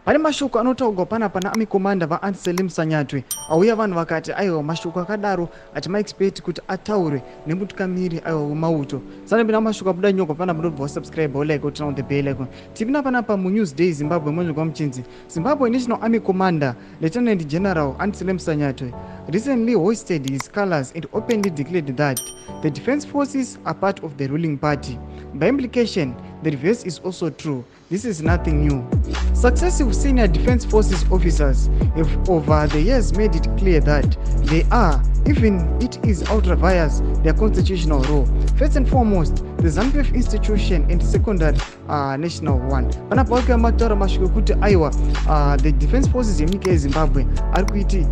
Pane mashoko anotaurwa panapa naarmy commander vaAnselem Sanyatwe auya. Vanhu vakati aiwa, mashoko akadaro hatimaexpect kuti ataurwe nemutungamiri, aiwa, wemauto. Sanapinda mashoko abuda nyogwa panapa, ndobva wasubscribe, wolike, woturn on the bell icon. Tipinda panapa muNews Day Zimbabwe, monzvekwa muchinzi Zimbabwe National Army Commander Lieutenant General Anselem Sanyatwe recently hoisted his colors and openly declared that the defense forces are part of the ruling party. By implication, the reverse is also true. This is nothing new. Successive senior defense forces officers have over the years made it clear that they are, even it is ultra vires their constitutional role. First and foremost, the ZANU-PF institution and secondary national one. Panapa vake mataura mashoko ekuti aiwa, the defense forces yemunyika yeZimbabwe ari kuiti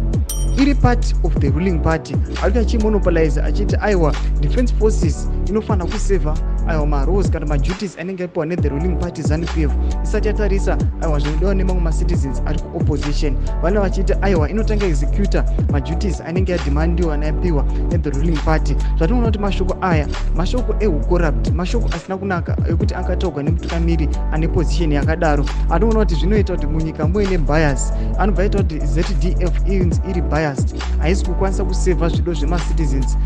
iri part of the ruling party. Ari kuti achimonopolize, achiti aiwa, defense forces inofanira kusevha, aiwa, maroles kana maduties anenge apiwa nethe ruling party ZANU-PF, isati yatarisa, aiwa, zvinodiwa nemamwe macitizens ari kuopposition. Vane vachiti aiwa, inotanga executa maduties anenge yademandiwa nayapiwa nethe ruling party. Zvatinoona kuti mashoko aya mashoko ehucorrupt, mashoko asina kunaka ekuti angataurwa nemutungamiri ane position yakadaro. Anoona kuti zvinoita kuti munyika muine bias, anobva aita kuti ZDF inzi iri biased, haisi kukwanisa kusevha zvido zvemacitizens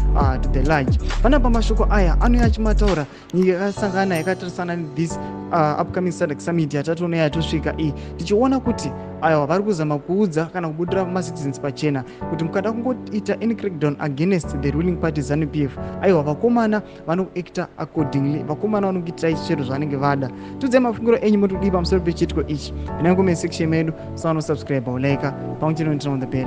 to the large. Panapa mashoko aya anouya achimataura nyika yakasangana yakatarisana nethis upcoming SADC summit yatatoona yatosvika iyi, tichiona kuti aiwa, vari kuzama kuudza kana kubudira macitizens pachena kuti mukada kungoita any crackdown against the ruling party ZANU-PF, aiwa, vakomana vanoacta accordingly, vakomana vanokuitirai chero zvavanenge vada. Tiudzai mafungiro enyu, motodii pamusoro pechiitiko ichi? Pinai comment section medu, sanosubscribe, ulike pamwe chete noturn on the bell.